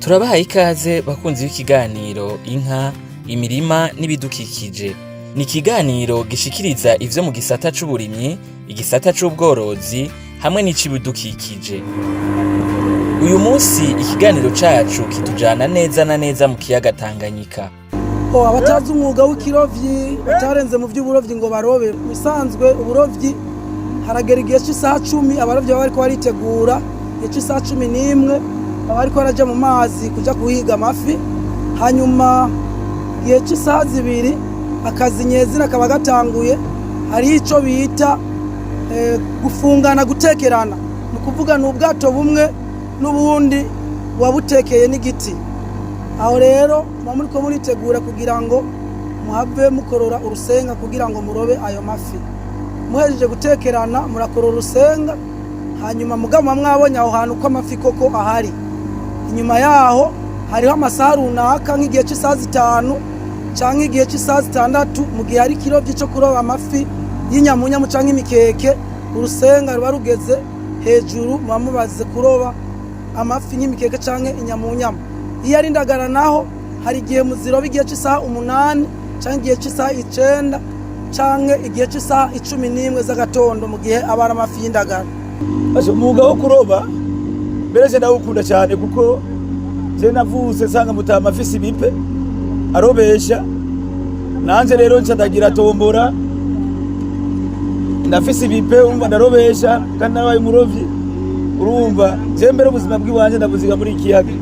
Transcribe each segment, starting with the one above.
Turabahaye ikaze, bakunzi b'ikiganiro Inka, Imirima n'Ibidukikije. Ni ikiganiro gishikiriza ivyo mu gisata c'uburimyi, igisata c'ubworozi hamwe n'ic'ibidukikije. Uyu munsi ikiganiro cacu kitujana neza na neza mu kiyaga Tanganyika. Ko abatazi umwuga w'ikirovyi, batarenze mu by'uburovyi ngo barobe. Bisanzwe uburovyi, haragera igihe cy'isaha 10, abarovyi baba bariko baritegura. Igihe cy'isaha 11 baba bariko baraja mu mazi kuja guhiga amafi. Hanyuma igihe cy'isaha 2 akazi nyezina kaba gatanguye. Hariho ico bita gufungana, gutekerana. Ni ukuvuga ni ubwato bumwe n'ubundi buba butekeye n'igiti. Aho rero muba muriko muritegura kugira ngo muhave mukorora urusenga kugira ngo murobe ayo mafi. Muhejeje gutekerana, murakorora urusenga. Hanyuma mugabo muba mwabonye aho hantu ko amafi koko ahari. Inyuma yaho hariho amasaha runaka, nk'igihe cy'isaha 5 canke igihe cy'isaha 6, mu gihe hari ikirovyi co kuroba amafi y'inyamunyamu canke imikeke. Urusenga ruba rugeze hejuru, muba mubaze kuroba amafi nk'imikeke canke inyamunyamu. Iyo ari indagara naho, hari igihe muziroba igihe cy'isaha 8 canke igihe cy'isaha 9 canke igihe cy'isaha 11 z'agatondo, mu gihe aba ari amafi y'indagara. Basha, umwuga wo kuroba mbere je ndawukunda cyane, kuko je navutse nsanga mutama afise ibipe arobesha. Nanje rero nca ndagira tombora, ndafise ibipe, urumva ndarobesha kandi nabaye umurovyi. Urumva je mbere ubuzima bw'iwanje ndabuziga muri iki kiyaga.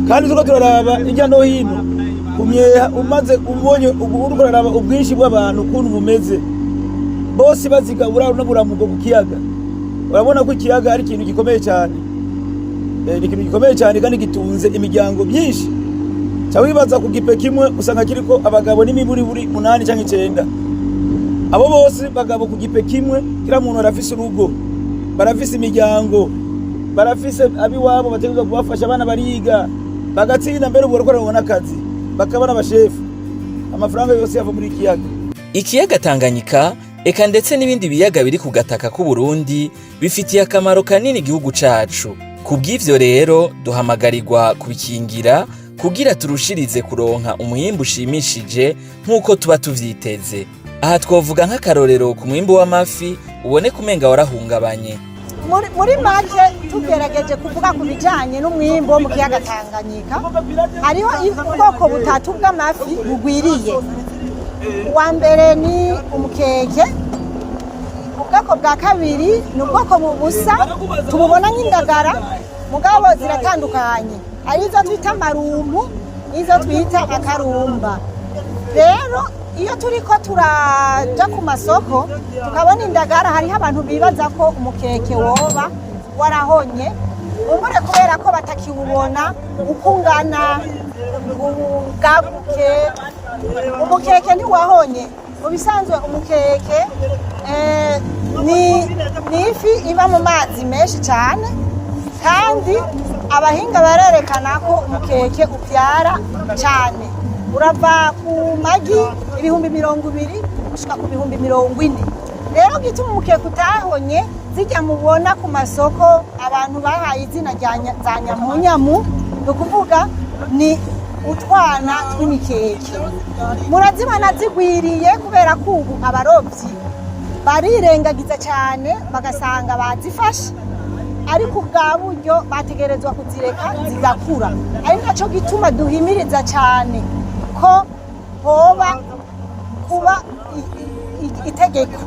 Kandi turiko turaraba hirya no hino ku myeha, umaze ubonye ubu, uriko uraraba ubwinshi bw'abantu ukuntu bumeze, bose baziga uburaro n'uburamuko ku kiyaga. Urabona ko ikiyaga ari ikintu gikomeye cyane. Ni ikintu gikomeye cyane kandi gitunze imiryango myinshi. Ca wibaza ku gipe kimwe usanga kiriko abagabo n'imiburiburi munani cyangwa icenda. Abo bose bagabo ku gipe kimwe, kila muntu arafise urugo, barafise imiryango, barafise abiwabo bategerezwa kubafasha, abana bariga bagatsinda, mbere ubu bariko barabona akazi, bakaba n'abashefu. Amafaranga yose yava muri ikiyaga. Ikiyaga Tanganyika, eka ndetse n'ibindi biyaga biri ku gataka k'u Burundi, bifitiye akamaro kanini igihugu cacu. Ku bw'ivyo rero duhamagarirwa kubikingira kugira turushirize kuronka umwimbu ushimishije nk'uko tuba tuvyiteze. Aha twovuga nk'akarorero ku mwimbu w'amafi uboneka umenga warahungabanye. Muri make, tugerageje kuvuga ku bijyanye n'umwimbu wo mu kiyaga Tanganyika, hariho ubwoko butatu bw'amafi bugwiriye. Uwa mbere ni umukeke. Ubwoko bwa kabiri ni ubwoko busa tububona nk'indagara, mugabo ziratandukanye. Hari izo twita marumpu n'izo twita akarumba. Rero iyo turiko turaja ku masoko tukabona indagara, hariho abantu bibaza ko umukeke woba warahonye, umbure kubera ko batakiwubona uko ungana bwaguke. Umukeke ntiwahonye. Mu bisanzwe umukeke ni ifi iba mu mazi menshi cyane, kandi abahinga barerekana ko umukeke ubyara cyane, urava ku magi 20,000 gushika ku 40,000. Rero gituma umukeke utahonye, zijya mubona ku masoko abantu bahaye izina rya za nyamunyamu, ni ukuvuga ni utwana tw'imikeke. Murazibona zigwiriye kubera ko ubu abarobyi barirengagiza cyane, bagasanga bazifashe, ariko ubwa buryo bategerezwa kuzireka zigakura. Ari nacyo gituma duhimiriza cyane ko hoba kuba itegeko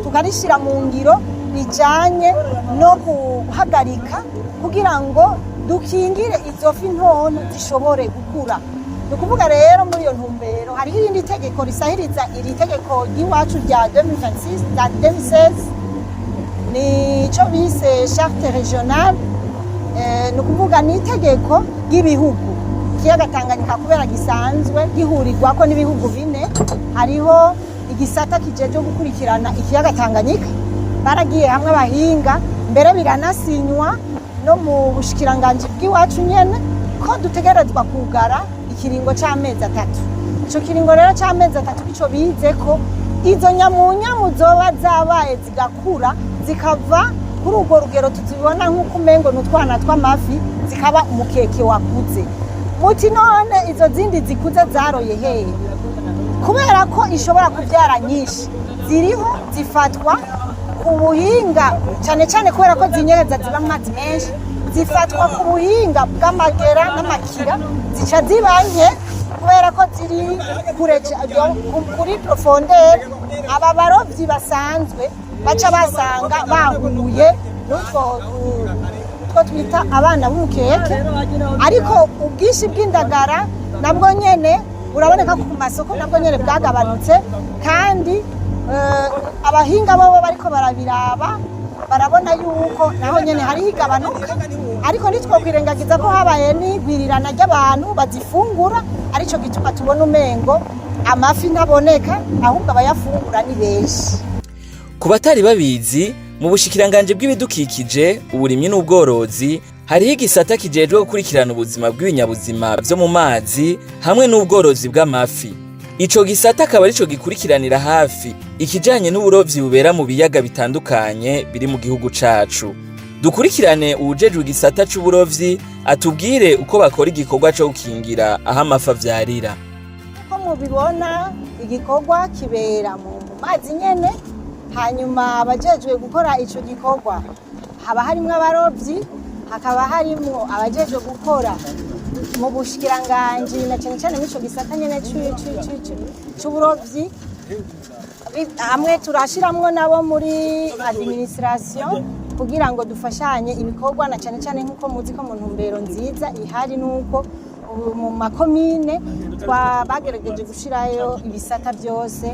tukarishyira mu ngiro rijyanye no guhagarika, kugira ngo dukingire izo fi ntonto zishobore gukura. Ni ukuvuga rero muri iyo ntumbero hariho irindi tegeko risahiriza iri tegeko ry'iwacu rya 2026, rya 2016, nico bise charte régionale. Ni ukuvuga ni itegeko ry'ibihugu. Ikiyaga Tanganyika kubera gisanzwe gihurirwako n'ibihugu bine, hariho igisata kijejwe gukurikirana ikiyaga Tanganyika. Baragiye hamwe abahinga, mbere biranasinywa no mu bushikiranganji bw'iwacu nyene, ko dutegerezwa kugara ikiringo c'amezi 3. Ico kiringo rero c'amezi atatu ico bize ko izo nyamunyamu zoba zabaye zigakura zikava. Kuri urwo rugero tuzibona nk'uko umengo ni utwana tw'amafi, zikaba umukeke wakuze. Muti none izo zindi zikuze zaroye hehe? Kubera ko ishobora kubyara nyinshi, ziriho zifatwa ku buhinga, cyane cyane kubera ko zinyereza, ziba mu mazi menshi, zifatwa ku buhinga bw'amagera n'amakira, zica ziba nke kubera ko ziri kure kuri profondeur. Aba barovyi basanzwe baca basanga bahuye n'utwo two twita abana b'umukeke. Ariko ubwinshi bw'indagara nabwo nyene buraboneka ko ku masoko nabwo nyene bwagabanutse. Kandi abahinga bobo bariko barabiraba, barabona yuko naho nyene hariho igabanuka. Ariko ntitwokwirengagiza ko habaye n'igwirirana ry'abantu bazifungura, arico gituma tubona umengo amafi ntaboneka, ahubwo abayafungura ni benshi. Ku batari babizi, mu bushikiranganje bw'ibidukikije, uburimyi n'ubworozi hariho igisata kijejwe gukurikirana ubuzima bw'ibinyabuzima vyo mu mazi hamwe n'ubworozi bw'amafi. Ico gisata akaba arico gikurikiranira hafi ikijanye n'uburovyi bubera mu biyaga bitandukanye biri mu gihugu cacu. Dukurikirane uwujejwe igisata c'uburovyi atubwire uko bakora igikorwa co gukingira aho amafi avyarira. Ko mubibona, igikorwa kibera mu mazi nyene. Hanyuma abajejwe gukora ico gikorwa haba harimwo abarovyi, hakaba harimwo abajejwe gukora mu bushikiranganji, na cane cane muri ico gisata nyene c'uburovyi. Hamwe turashiramwo nabo muri administration kugira ngo dufashanye ibikorwa, na cane cane nk'uko muzi ko mu ntumbero nziza ihari nuko ubu mu makomine bagerageje gushirayo ibisata byose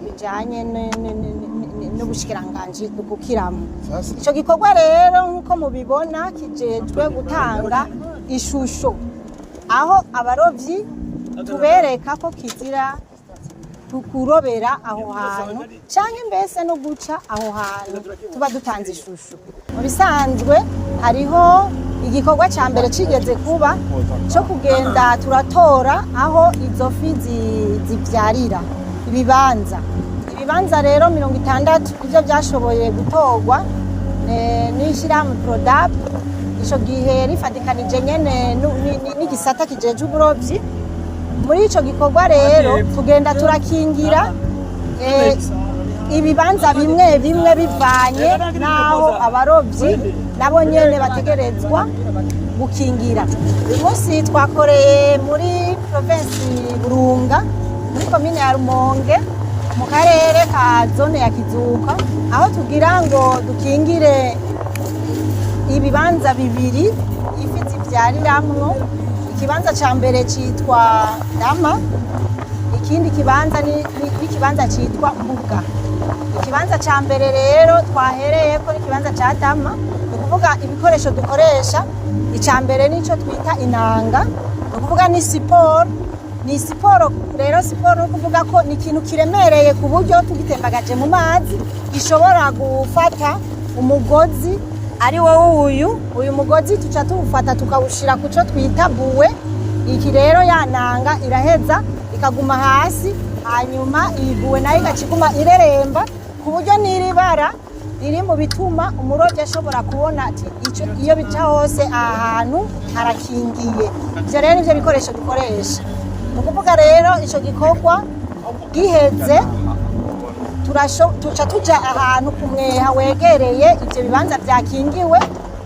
bijanye n'ubushikiranganji dukukiramo. Ico gikorwa rero, nk'uko mubibona, kijejwe gutanga ishusho aho abarovyi tubereka ko kizira kurobera aho hantu canke mbese no guca aho hantu tuba dutanze ishusho. Mu bisanzwe hariho igikorwa ca mbere cigeze kuba co kugenda turatora aho izo fi zivyarira, ibibanza rero 60 nivyo vyashoboye gutorwa n'ishirahamwe Prodap, ico gihe rifatikanije nyene n'igisata kijejwe uburovyi. Muri ico gikorwa rero tugenda turakingira ibibanza bimwe bimwe bivanye n'aho abarovyi nabo nyene bategerezwa gukingira. Uyu munsi twakoreye muri provinsi Burunga, muri komine ya Rumonge, mu karere ka zone ya Kizuka, aho tugira ngo dukingire ibibanza bibiri ifi zivyariramwo. Ikibanza ca mbere citwa Dama, ikindi kibanza ni ikibanza citwa Mbuga. Ikibanza ca mbere rero twahereyeko ni ikibanza ca Dama. Ni ukuvuga ibikoresho dukoresha, ica mbere nico twita inanga, ni ukuvuga ni siporo. Ni siporo rero, siporo ni ukuvuga ko ni ikintu kiremereye ku buryo tugitembagaje mu mazi gishobora gufata umugozi, ari wo uyu mugozi tuca tuwufata tukawushira ku cyo twita bouée. Iki rero, ya nanga iraheza ikaguma hasi, hanyuma iyi bouée nayo igaca iguma ireremba, ku buryo n'iri bara riri mu bituma umurobyi ashobora kubona ati iyo bica hose aha hantu harakingiye. Ivyo rero nivyo bikoresho dukoresha. Ni ukuvuga rero ico gikorwa giheze, tuca tuja ahantu ku mweha wegereye ivyo bibanza vyakingiwe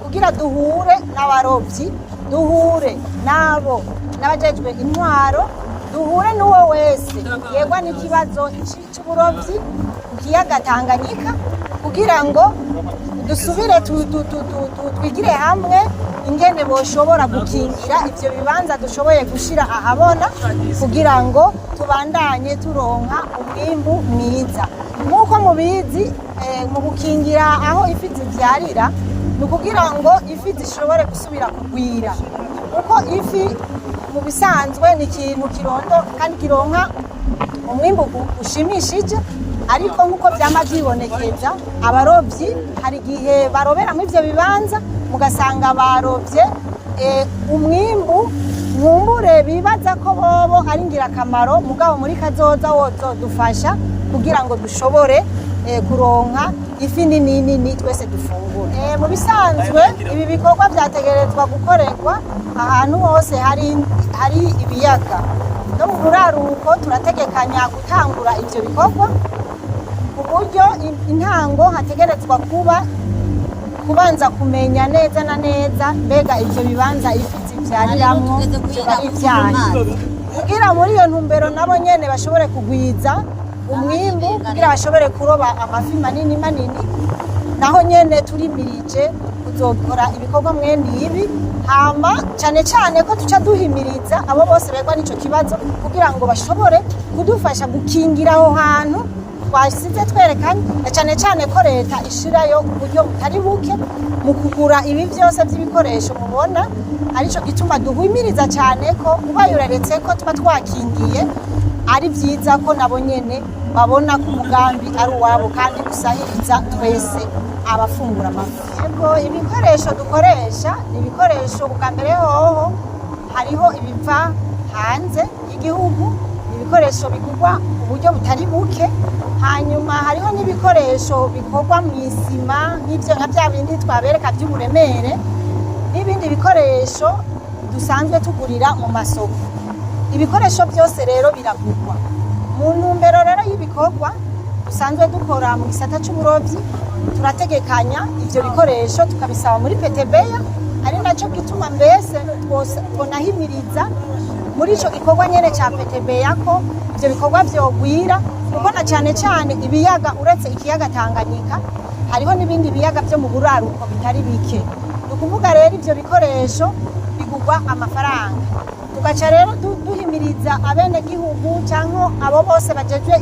kugira duhure n'abarovyi, duhure n'abo n'abajejwe intwaro, duhure n'uwo wese yegwa n'ikibazo c'uburovyi ku kiyaga Tanganyika, kugira ngo dusubire twigire hamwe ingene boshobora gukingira ivyo bibanza dushoboye gushira ahabona, kugira ngo tubandanye turonka umwimbu mwiza. Nk'uko mubizi, mu gukingira aho ifi zivyarira ni ukugira ngo ifi zishobore gusubira kugwira, kuko ifi mu bisanzwe ni ikintu kirondo kandi kironka umwimbu ushimishije. Ariko nk'uko vyama vyibonekeza, abarovyi hari igihe barobera muri ivyo bibanza, mugasanga barovye umwimbu nkumbure bibaza ko bobo ari ingirakamaro, mugabo muri kazoza wozodufasha kugira ngo dushobore kuronka ifi nini nini twese dufungura. Mu bisanzwe ibi bikorwa vyategerezwa gukorerwa ahantu hose hari ibiyaga. No mu buraruko turategekanya gutangura ivyo bikorwa, ku buryo intango hategerezwa kuba kubanza kumenya neza na neza mbega ivyo bibanza ifi zivyariramwo vyoba ari ivyahe, kugira muri iyo ntumbero nabo nyene bashobore kugwiza umwimbu, kugira bashobore kuroba amafi manini manini. Naho nyene turimirije kuzokora ibikorwa mwene ibi, hama cane cane ko tuca duhimiriza abo bose begwa n'ico kibazo kugira ngo bashobore kudufasha gukingira aho hantu twasize twerekanye, na cane cane ko leta ishirayo uburyo butari buke mu kugura ibi vyose vy'ibikoresho mubona. Arico gituma duhimiriza cane ko ubaye uraretse ko tuba twakingiye, ari vyiza ko nabo nyene babona ko umugambi ari uwabo kandi usahiriza twese abafungura amafi. Yego, ibikoresho dukoresha ni ibikoresho, ubwa mbere hoho hariho ibiva hanze y'igihugu, ibikoresho bigurwa uburyo butari buke. Hanyuma hariho n'ibikoresho bikorwa mu isima, nk'ibyo nka bya bindi twabereka by'uburemere, n'ibindi bikoresho dusanzwe tugurira mu masoko. Ibikoresho byose rero biragurwa. Mu ntumbero rero y'ibikorwa dusanzwe dukora mu gisata c'uburovyi, turategekanya ivyo bikoresho tukabisaba muri PTBA. Ari naco gituma mbese twonahimiriza muri ico gikorwa nyene ca PTBA ko ivyo bikorwa vyogwira, kuko na cane cane ibiyaga, uretse ikiyaga Tanganyika, hariho n'ibindi biyaga vyo mu buraruko bitari bike. Ni ukuvuga rero ivyo bikoresho bigurwa amafaranga, tugaca rero duhimiriza abenegihugu cyangwa abo bose bajejwe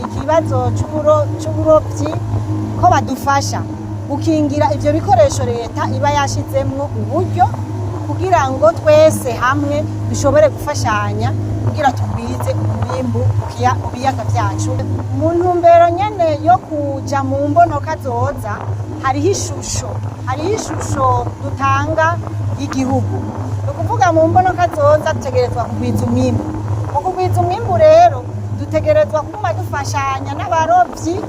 ikibazo c'uburovyi ko badufasha gukingira ivyo bikoresho leta iba yashizemwo uburyo, kugira ngo twese hamwe dushobore gufashanya kugira tugwize umwimbu mu biyaga vyacu. Mu ntumbero nyene yo kuja mu mbonoka zoza, hariho ishusho dutanga y'igihugu. Ni ukuvuga mu mbonoka zoza dutegerezwa kugwiza umwimbu. Mu kugwiza umwimbu rero dutegerezwa kuguma dufashanya n'abarovyi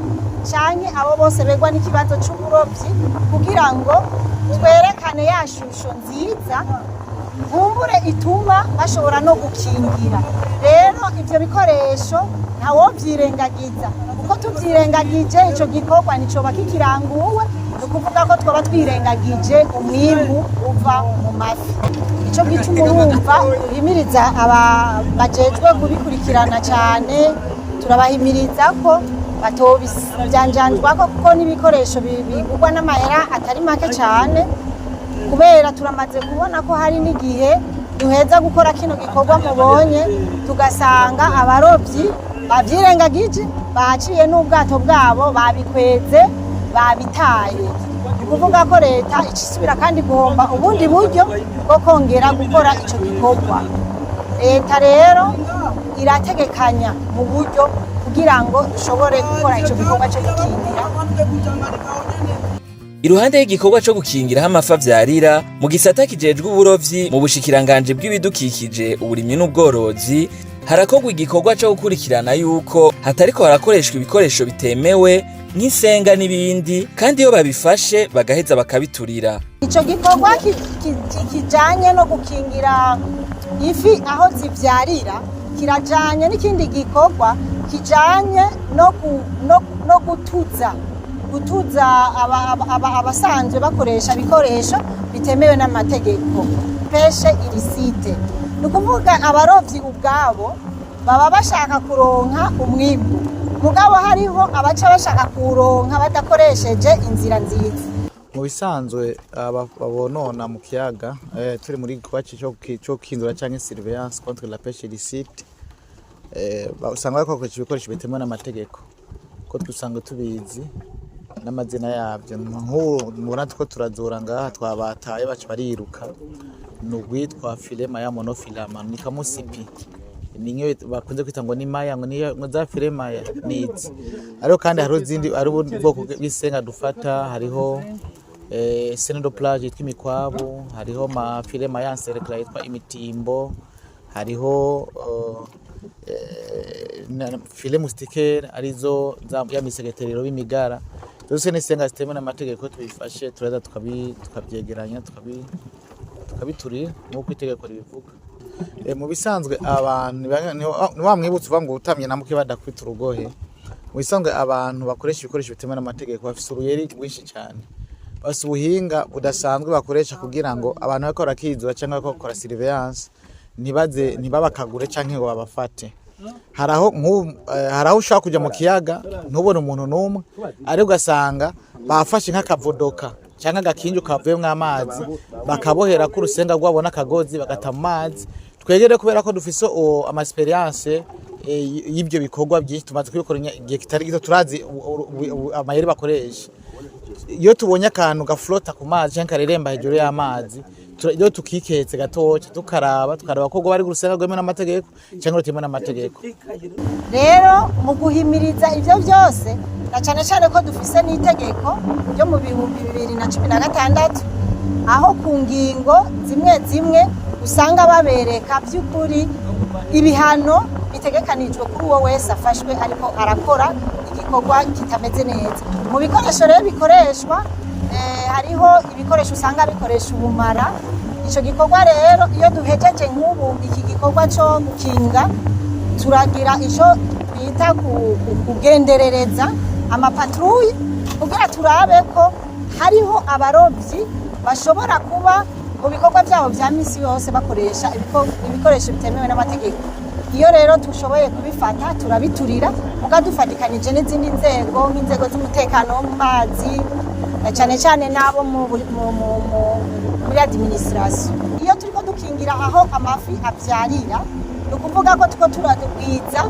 canke abo bose begwa n'ikibazo c'uburovyi, kugira ngo twerekane ya shusho nziza nkumbure ituma bashobora no gukingira. Rero ivyo bikoresho ntawovyirengagiza, kuko tuvyirengagije ico gikorwa nticoba kikiranguwe. Ni ukuvuga ko twaba twirengagije umwimbu uva mu mafi. Ico gituma urumva duhimiriza aba bajejwe kubikurikirana cane, turabahimiriza ko batobivyanjanjwako, kuko n'ibikoresho bigurwa n'amahera atari make cane, kubera turamaze kubona ko hari n'igihe duheza gukora kino gikorwa mubonye, tugasanga abarovyi bavyirengagije, baciye n'ubwato bwabo babikweze, babitaye. Ni ukuvuga ko leta icisubira kandi guhomba ubundi buryo bwo kongera gukora ico gikorwa. Leta rero irategekanya mu buryo kugira ngo dushobore gukora ico gikorwa co gukingira. Iruhande y'igikorwa co gukingiraho amafi avyarira, mu gisata kijejwe uburovyi mu bushikiranganji bw'ibidukikije, uburimyi n'ubworozi, harakorwa igikorwa co gukurikirana yuko hatariko harakoreshwa ibikoresho bitemewe nk'isenga n'ibindi, kandi iyo babifashe bagaheza bakabiturira. Ico gikorwa kijanye no gukingira ifi aho zivyarira kirajanye n'ikindi gikorwa kijanye no gutuza abasanzwe bakoresha ibikoresho bitemewe n'amategeko, pêche illicite. Ni ukuvuga abarovyi ubwabo baba bashaka kuronka umwimbu, mugabo hariho abaca bashaka kuwuronka badakoresheje inzira nziza. Mu bisanzwe abonona mu kiyaga, turi muri gikorwa co gukinzura canke surveillance contre la pêche illicite, usanga bariko bakoresha ibikoresho bitemewe n'amategeko, ko dusanga tubizi n'amazina yavyo. Nk'ubu mubona turiko turazura ngaha, twabataye baca bariruka, ni ugwitwa filet maille monofilament, ni kamusipi, ni nk'iyo bakunze kwita ngo ni maille, ngo niyo ngo za filet maille nizi. Ariko kandi hariho izindi, hariho ubundi bwoko bw'isenga dufata, hariho senne de plage yitwa imikwabu, hariho ma filet maille encerclé yitwa imitimbo, hariho Filet moustiquaire, arizo ya misegetero b'imigara zose, n'isenga zitemewe n'amategeko. Tubifashe turaza tukabyegeranya, tukabiturira nk'uko itegeko ribivuga. Mu bisanzwe abantu ni wa mwibutso uvuga ngo utamye namuke badakubita urugohe. Mu bisanzwe abantu bakoresha ibikoresho bitemewe n'amategeko bafise uruyeri rwinshi cyane, bafise ubuhinga budasanzwe bakoresha kugira ngo abantu bariko barakizura cyangwa bariko bakora surveillance ntibaze ntibabakagure canke ngo babafate. Hari aho nk'ubu, hari aho ushobora kujya mu kiyaga ntubone umuntu n'umwe, ariko ugasanga bafashe nk'akavodoka cyangwa agakinju kavuyemwo amazi, bakabohera ko urusenga rwabo n'akagozi, bagata mu mazi. Twegere kubera ko dufise ama expérience y'ibyo bikorwa byinshi, tumaze kubikora igihe kitari gito, turazi amayeri bakoresha. Iyo tubonye akantu gaflota ku mazi cyangwa kareremba hejuru y'amazi, iyo tukiketse gatoya, tukaraba ko rwoba ari urusenga rwemewe n'amategeko cyangwa rutemewe n'amategeko. Rero mu guhimiriza ibyo byose, na cyane cyane ko dufise n'itegeko ryo mu 2016, aho ku ngingo zimwe zimwe usanga babereka by'ukuri ibihano bitegekanijwe kuri uwo wese afashwe ariko arakora igikorwa kitameze neza. Mu bikoresho rero bikoreshwa, hariho ibikoresho usanga bikoresha ubumara. Icyo gikorwa rero, iyo duhejeje nk'ubu iki gikorwa cyo gukinga, turagira icyo twita kugenderereza ama patrouilles, kugira turabe ko hariho abarobyi bashobora kuba mu bikorwa byabo bya misi yose bakoresha ibikoresho bitemewe n'amategeko. Iyo rero dushoboye kubifata, turabiturira, muga dufatikanije n'izindi nzego, nk'inzego z'umutekano wo mu mazi, na cyane cyane n'abo muri administration. Iyo turiko dukingira aho amafi avyarira, ni ukuvuga ko turiko turagwiza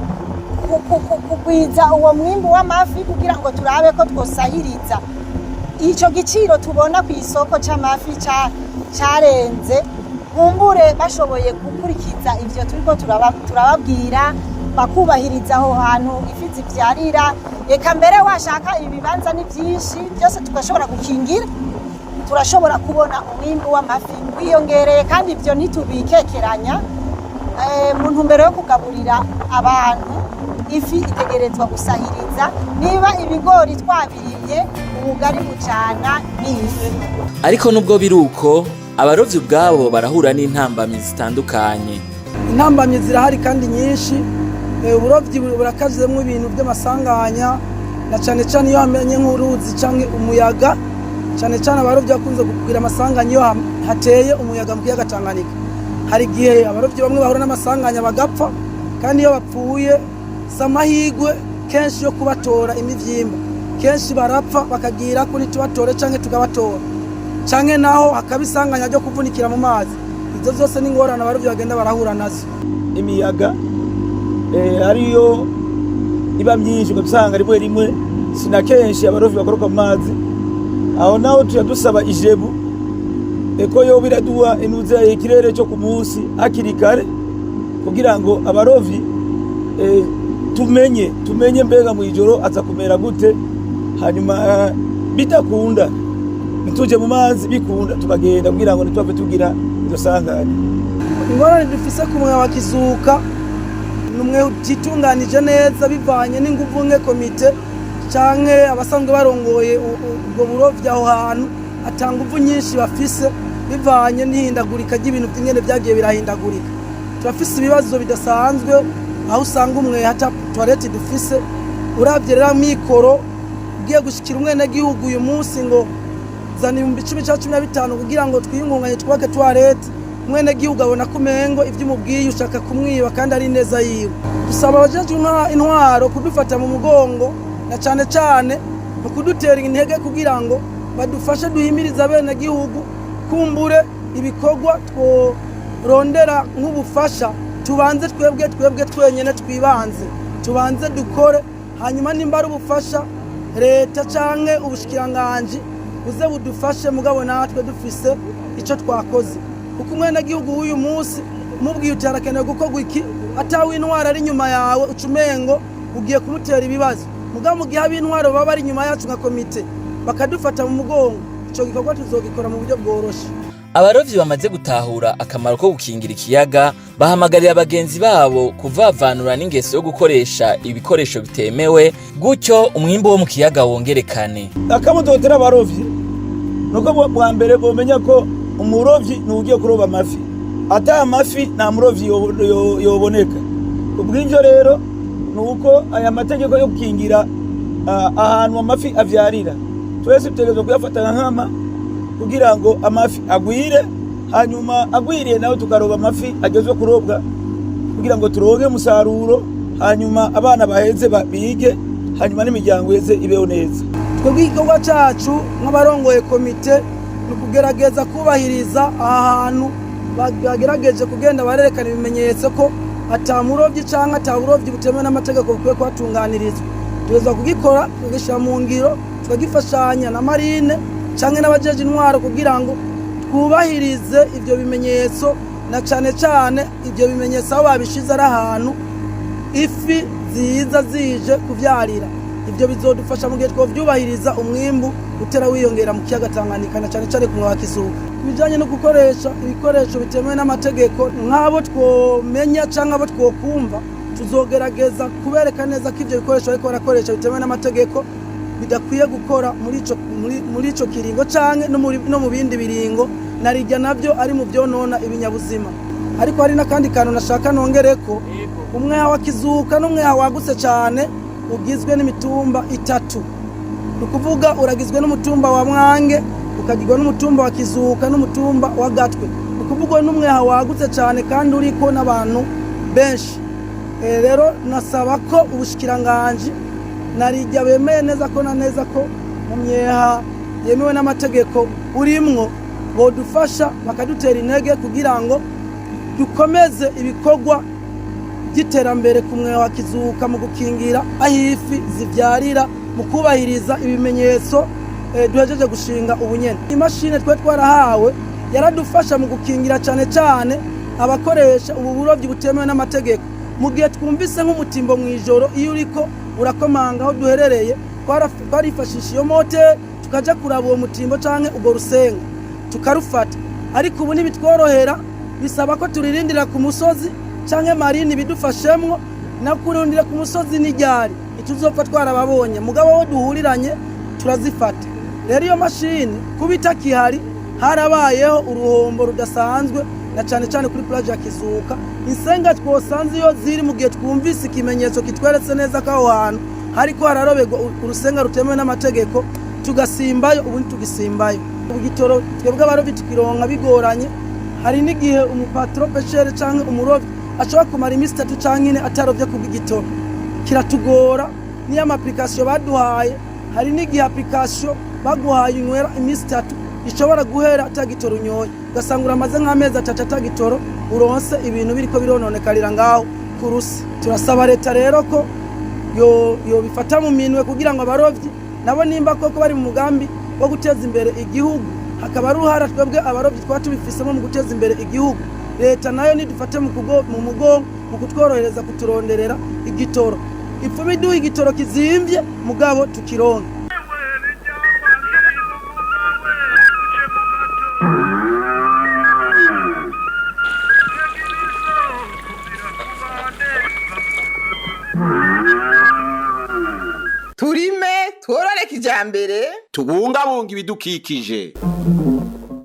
kugwiza uwo mwimbu w'amafi, kugira ngo turabe ko twosahiriza ico giciro tubona ku isoko c'amafi carenze. Nkumbure bashoboye gukurikiza ivyo turiko turababwira, bakubahiriza aho hantu ifi zivyarira, eka mbere washaka ibibanza ni byinshi, byose tugashobora gukingira, turashobora kubona umwimbu w'amafi wiyongereye. Kandi ibyo ntitubikekeranya, mu ntumbero yo kugaburira abantu, ifi itegerezwa gusahiriza. Niba ibigori twabirimye, ubugari bucana n'ifi. Ariko nubwo biri uko, abarovyi ubwabo barahura n'intambamyi zitandukanye. Intambamyi zirahari kandi nyinshi. Uburovyi burakazemwo ibintu by'amasanganya, na cyane cyane iyo hamenye nk'uruzi canke umuyaga. Cyane cyane abarovyi bakunze kugira amasanganya iyo hateye umuyaga mu kiyaga Tanganyika. Hari igihe abarovyi bamwe bahura n'amasanganya bagapfa, kandi iyo bapfuye si amahirwe kenshi yo kubatora imivyimba. Kenshi barapfa bakagira kuri tubatore canke tukabatora, canke naho hakaba isanganya ryo kuvunikira mu mazi. Izo zose ni ingorane abarovyi bagenda barahura nazo. Imiyaga ariyo iba myinshi, ugasanga rimwe rimwe sina kenshi abarovyi bakoroka mu mazi. Aho naho tuja dusaba IGEBU eko yoba iraduha inuze ikirere cyo ku munsi hakiri kare, kugira ngo abarovyi tumenye mbega mu ijoro aza kumera gute, hanyuma bidakunda ntituje mu mazi, bikunda tukagenda, kugira ngo ntituhave tugira iryo sanganya. Ingorane dufise ku mweha wa Kizuka ni umweha utitunganije neza, bivanye n'inguvu nke komite canke abasanzwe barongoye ubwo burovyi aho hantu ata nguvu nyinshi bafise, bivanye n'ihindagurika ry'ibintu by'ingene byagiye birahindagurika. Turafise ibibazo bidasanzwe aho usanga umweha ata toilette dufise. Uravye rero amikoro, ugiye gushikira umwenegihugu uyu munsi ngo zana 10,000 canke 15 kugira ngo twiyungunganye twubake toilette, umwenegihugu abona ko umengo ivyo umubwiye ushaka kumwiba, kandi ari neza yiwe. Dusaba abajejwe intwaro kudufata mu mugongo, na cane cane mu kudutera intege, kugira ngo badufashe duhimirize abenegihugu. Kumbure ibikorwa tworondera nk'ubufasha, tubanze twebwe twenyene twibanze, tubanze dukore, hanyuma nimba ari ubufasha, leta canke ubushikiranganji buze budufashe, mugabo natwe dufise ico twakoze. Kuko umwenegihugu w'uyu munsi umubwiye uti harakenewe gukorwa iki, atawe intwaro ari inyuma yawe, uca umengo ugiye kumutera ibibazo. Mugabo mu gihe ab'intwaro baba bari inyuma yacu nka komite, bakadufata mu mugongo, ico gikorwa tuzogikora mu buryo bworoshe. Abarovyi bamaze gutahura akamaro ko gukingira ikiyaga bahamagarira bagenzi babo kuvavanura n'ingeso yo gukoresha ibikoresho bitemewe, gutyo umwimbu wo mu kiyaga wongerekane. Akamo dutera abarovyi nuko bwa mbere bomenya ko umurovyi ni ugiye kuroba amafi. Ata amafi, nta murovyi yoboneka. Kubw'ivyo rero, ni uko aya mategeko yo gukingira ahantu amafi avyarira, twese dutegerezwa kuyafata nka nkama kugira ngo amafi agwire. Hanyuma agwiriye nawe, tukaroba amafi agezwe kurobwa kugira ngo turonke umusaruro, hanyuma abana baheze bige, hanyuma n'imiryango iheze ibeho neza. Twebwe igikorwa cyacu nk'abarongoye komite ni ukugerageza kubahiriza aha hantu bagerageje kugenda barerekana ibimenyetso ko ata murovyi canke ata burovyi butemewe n'amategeko bukwiye kuhatunganirizwa. Tugeza kugikora, tukagishyira mu ngiro, tukagifashanya na marine canke n'abajeje intwaro kugira ngo twubahirize ivyo bimenyetso, na cane cane ivyo bimenyetso aho babishize ari ahantu ifi ziza zije kuvyarira. Ibyo bizodufasha mu gihe twovyubahiriza, umwimbu utera wiyongera mu kiyaga Tanganyika, na cane cane ku mwawa Kizuka. Ku bijanye no gukoresha ibikoresho bitemewe n'amategeko, nk'abo twomenya canke abo twokumva, tuzogerageza kubereka neza ko ivyo bikoresho bariko barakoresha bitemewe n'amategeko, bidakwiye gukora muri ico kiringo canke no mu bindi biringo, narirya navyo ari mu vyonona ibinyabuzima. Ariko hari n'akandi kantu nashaka nongereko. Umweha wa Kizuka n'umweha wagutse cane, ugizwe n'imitumba itatu. Ni ukuvuga uragizwe n'umutumba wa Mwange, ukagirwa n'umutumba wa Kizuka n'umutumba wa Gatwe. Ni ukuvuga n'umweha wagutse cyane kandi uriko n'abantu benshi. Rero nasaba ko ubushikiranganji, narijya bemeye neza ko na neza ko mu myeha yemewe n'amategeko urimwo, bodufasha bakadutera intege kugira ngo dukomeze ibikorwa by'iterambere ku mweha wa Kizuka mu gukingira aho ifi zivyarira, mu kubahiriza ibimenyetso duhejeje gushinga ubunyene. Imashini twe twarahawe yaradufasha mu gukingira cyane cyane abakoresha ubu burovyi butemewe n'amategeko. Mu gihe twumvise nk'umutimbo mu ijoro, iyo uriko urakomanga aho duherereye, twarifashisha iyo moteri, tukaja kuraba uwo mutimbo canke urwo rusenga, tukarufata. Ariko ubu ntibitworohera, bisaba ko turirindira ku musozi canke marine bidufashemwo. Na kurundira ku musozi n'iryari ntituzopfa twarababonye, mugabo wo duhuriranye turazifata. Rero iyo mashini kuba itakihari, harabayeho uruhombo rudasanzwe, na cane cane kuri plage ya Kizuka. Insenga twosanze iyo ziri, mu gihe twumvise ikimenyetso kitweretse neza ko aho hantu hariko hararoberwa urusenga rutemewe n'amategeko, tugasimbayo. Ubundi tugisimbayo. Igitoro twebwe abarovyi tukironka bigoranye. Hari n'igihe umupatron pêcheur canke umurovyi ashobora kumara iminsi 3 canke 4 atarovye kubw'igitoro. Kiratugora. Niyo ama application baduhaye, hari n'igihe application baguhaye unywera iminsi 3 ishobora guhera atagitoro unyoye, ugasanga uramaze nk'amezi 3 atagitoro uronse, ibintu biriko birononekarira ngaho ku rusi. Turasaba leta rero ko yo bifata mu minwe kugira ngo abarovyi nabo, nimba koko bari mu mugambi wo guteza imbere igihugu, hakaba ari uruhara twebwe abarovyi twaba tubifisemo mu guteza imbere igihugu, leta nayo nidufate mu mugongo mu kutworohereza kuturonderera igitoro. Ipfuma iduha igitoro kizimvye, mugabo tukironke. Turime tworore kijambere. Tubungabunga ibidukikije.